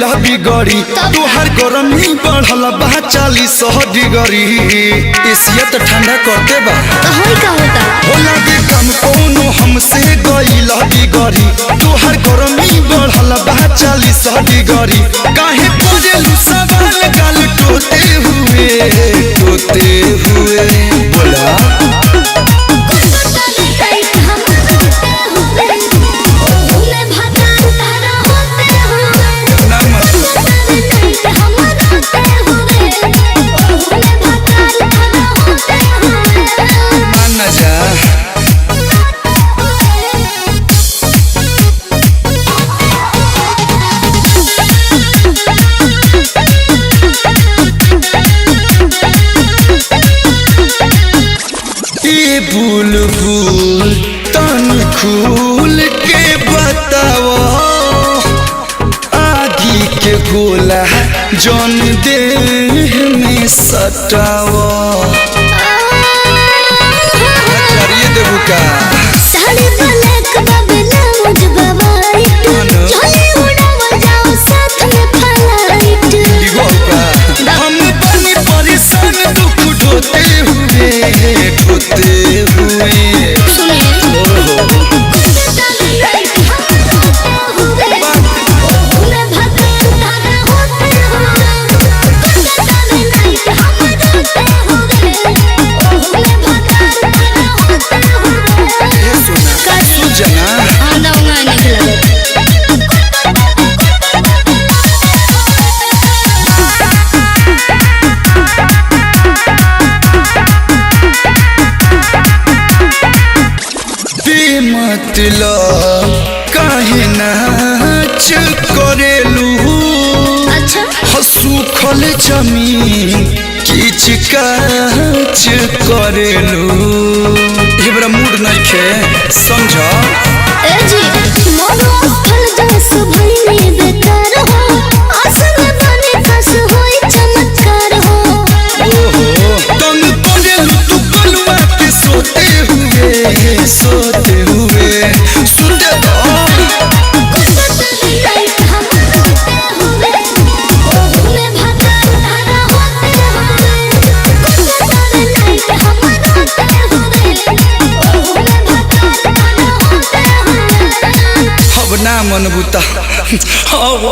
गइल बिगड़ी, तोहार गरमी बढ़ल बा 40 डिग्री। एसिया त ठंडा करते बा। तो होई का होता? हो लागे कम कोनो हमसे गइल बिगड़ी, तोहार गरमी बढ़ल बा 40 डिग्री। काहे पूजेलु सवाल गाल टोते हुए, टोते हुए? बोला। ना मत। मान ना जा। ए बुलबुल, तन खुल के बताओ, आगी के गोला जन देह में सटाओ। चलिए देबू का? साड़ी ब्लैक बबला मुझ बवाइट, चले उड़ावल जाओ साथ में फ्लाइट। डिगो का हम बनी परेशान दुख ढोते हुए, ढोते हुए। सुनिए। ओहो। ए सोना, सुजना। बेमतलब काहे नाच करेलू? अच्छा। सूखल जमीन किच काच करेलू। एबरा मूड नइखे, समझ। ए जी, मोरो फल जस भइले बेकार हो, आसन बने कस होई चमत्कार हो। ओहो, तंग करेलू तू कलुआ के सोते हुए, सोते हुए। सुनते तो। अब ना मन बुता अब।